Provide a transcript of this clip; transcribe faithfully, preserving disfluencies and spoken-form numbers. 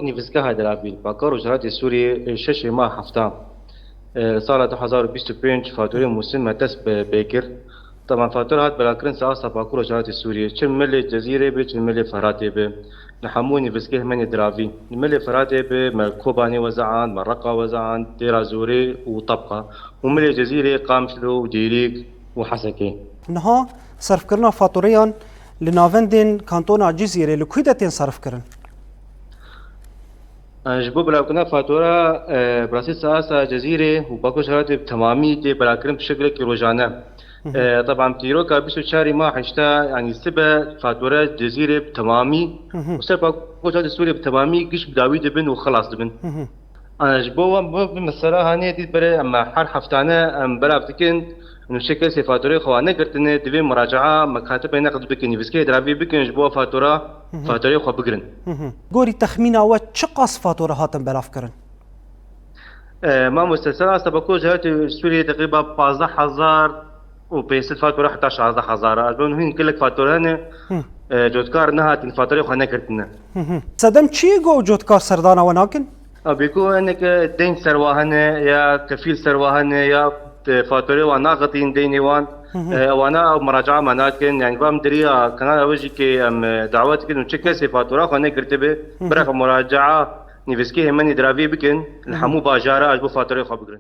Nivîsgeha Diravî, Bakur Rojhilatê Sûriyê, şeşê ma hefta, e, sala du hezar û bîst û pênc faturê mûsim me dest pê kir. Taban fatura hat belakirin sahasa Bakur Rojhilatê Sûriyê. Çi milê Cezîrê bi, çi milê Feratê bi. Li hemû nivîsgehê me nê Diravî. Li milê Feratê bi, me Kobanê weza an, me Reqa weza an, Dêra Zorê û Tabqa. Û milê Cezîrê Qamişlo û Dêrîk û Hesekê. Niha serfkirina fatureyan li navendên kantona Cizîrê li kû de tên serfkirin? E, ji bo belavkirina fatura, e, bi rastî sahasa Cezîrê û Bakur Rojhilatê bi temamî tê belavkirin bi şekilekî rojane. E, teban dîroka bîst û çarê ma heşta, yanî sibe fatura Cezîrê bi temamî û ser Bakur Rojhilatê Sûriyê bi temamî giş bi dawî dibin û xilas dibin. E, ji bo wan, bo vê mesela hanê dît berê em her heftane em belav dikin. Nûçe kesê fatureyê xwe negirtine, divê muracaa mekatibê neqd bikin, nivîskeyê diravî bikin, ji bo fatura, fatureyê xwe bigirin. Gorî texmîna we çiqas fatura hatin belavkirin? E, mamoste, ser asta Bakur Rojhilatê Sûriyê teqrîba pazdeh hezar û pênc sed fatura heta şazdeh hezar. Ez bim hîn gelek fatura hene, e, cotkar nehatin, fatureyê xwe negirtine. Sedem çi ye ku ew cotkar serdana we nakin? Abi ku hinek deyn ser wa hene ya kefîl ser wa hene ya, e, faturê wan naxitîn deynê wan. E, wana ew muracaa me nakin. Yani vam diriya kanala we jî ki em, e, dawet dikin û çi kesê fatura xwe negirtibe, biraxe muracaa nivîskehê me nê diravî bikin, li hemû bajara ez bo faturê xwe bigirin.